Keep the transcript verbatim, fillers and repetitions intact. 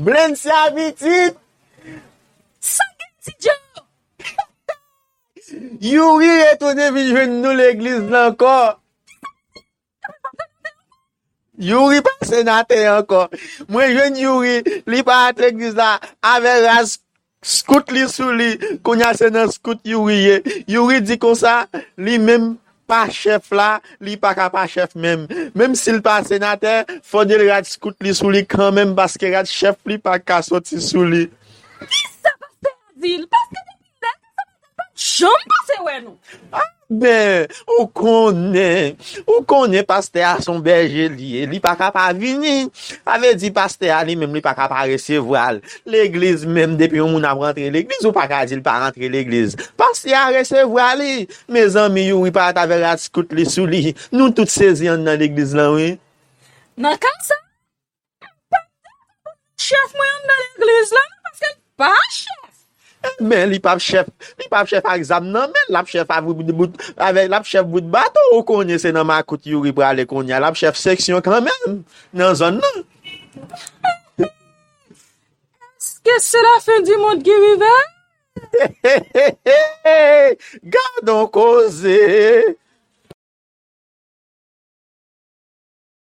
Blensia pitit. Sa gen ti Joe? Youri retounen vin jwenn nou legliz la ankò. Youri pa senatè ankò. Mwen jwenn Youri, li pa ant legliz la avè rad skout li sou li. Kounye a se nan skout Youri ye. Youri di konsa, li menm pa chèf la, li pa ka pa chèf menm. Menm si l pa senatè, fò de l rad skout li sou li kanmenm paske rad chèf li pa ka soti sou li. Kisa pastè a di l? Paske depi lè sa pastè pa janm pase wè nou. Ben, ou konnen, ou konnen pastè a se yon bèje li ye, li pa ka pa vini. Sa vle di pastè a li menm li pa ka pa resevwa l. Legliz menm, depi yon moun ap rantre legliz, ou pa ka di l pa rantre legliz. Pastè a resevwa li. Mezanmi, Youri parèt avè rad skout li sou li. Nou tout sezi anndan legliz lan, wi. Nan ka sa, chèf mwen anndan legliz la, non, paske l pa chèf. Men li p ap chèf, li p ap chèf ak zam nan men l, l ap chèf avè bout, bout, avè, l ap chèf bout baton. Ou konnen se nan makout Youri prale kounye a, l ap chèf seksyon kanmenm nan zòn nan. Èske se la fen di mond ki rive? Gadon koze.